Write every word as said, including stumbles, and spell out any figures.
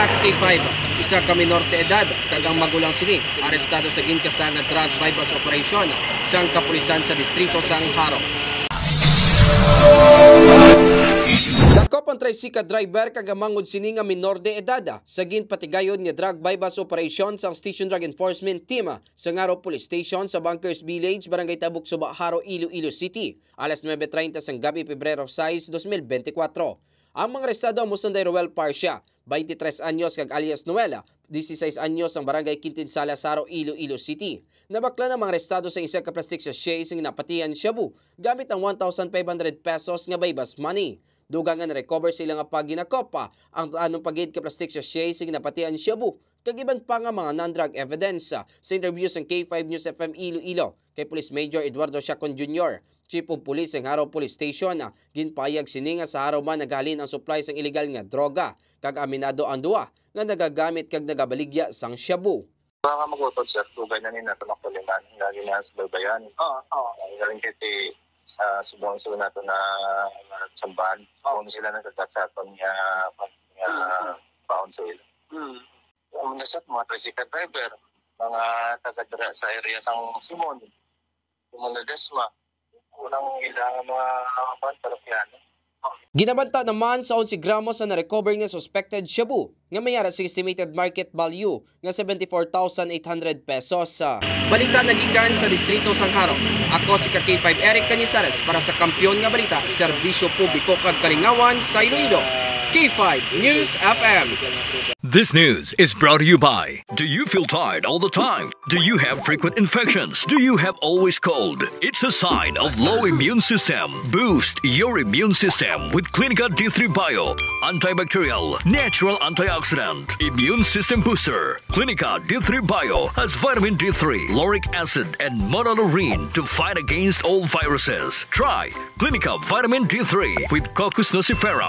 K five, isa ka minor de edad kag ang magulang sini arestado sa ginkasa nga drug buy-bust operation sang kapulisan sa distrito sang Jaro. Dakop ang tricycle driver kag ang mangod sini nga minor de edad sa ginpatigayon nga drug buy-bust operation sang Station Drug Enforcement Team sa Jaro Police Station sa Bunkers Village, Barangay Tabuk Suba, Jaro, Iloilo City, alas nuebe treinta sang gabi, Pebrero sais, dos mil bente kwatro. Ang mga arestado amo sanday Roel Parcia, twenty-tres anyos, kag alias Noela, dieciséis anyos, ang Barangay Quintinsala, Jaro, Iloilo City. Nabaklan ang mga arestado sa isa ka plastic sachet sing napatian shabu gamit ang one thousand five hundred pesos nga buy-bust money. Dugang nga na-recover sa ila nga paginakopa ang anong pagid ka plastic sachet sing napatian shabu kag iban pa nga mga non-drug evidence. Sa interview sang K five News F M Iloilo kay Police Major Eduardo Chacon Junior, Chief of Police sang Jaro Police Station, ginpahayag sini nga sa Jaro man naghalin ang supply sang iligal nga droga, kag aminado ang duha nga nagagamit kag nagabaligya sang shabu. Mga magutod, sir, dugay na ni nato nakuliman nga ginasubaybayan. Oo, oo. Ang galing kay ti, ah, subong sa nato na sambahan. Oo. Kung sila nagkakasakon nga, nga Mm. Baon sa ila. Mm. Ang nasat, mga tricycle driver, mga taga dira sa area sang Simon, Simon Ledesma, unang ilang mga, mga kuwan, parokyanan. Ginabanta naman sa onse gramos ang na-recover nga suspected shabu nga may ara sa estimated market value nga seventy-four thousand eight hundred pesos. Balita nagikan sa Distrito sang Jaro. Ako si ka K five Eric Cañizares para sa Kampiyon nga Balita, Serbisyo Publiko kag Kalingawan sa Iloilo. K five News F M. This news is brought to you by. Do you feel tired all the time? Do you have frequent infections? Do you have always cold? It's a sign of low immune system. Boost your immune system with Clinica D three Bio, antibacterial, natural antioxidant, immune system booster. Clinica D three Bio has vitamin D three, lauric acid, and monolaurin to fight against all viruses. Try Clinica Vitamin D three with Cocos nucifera.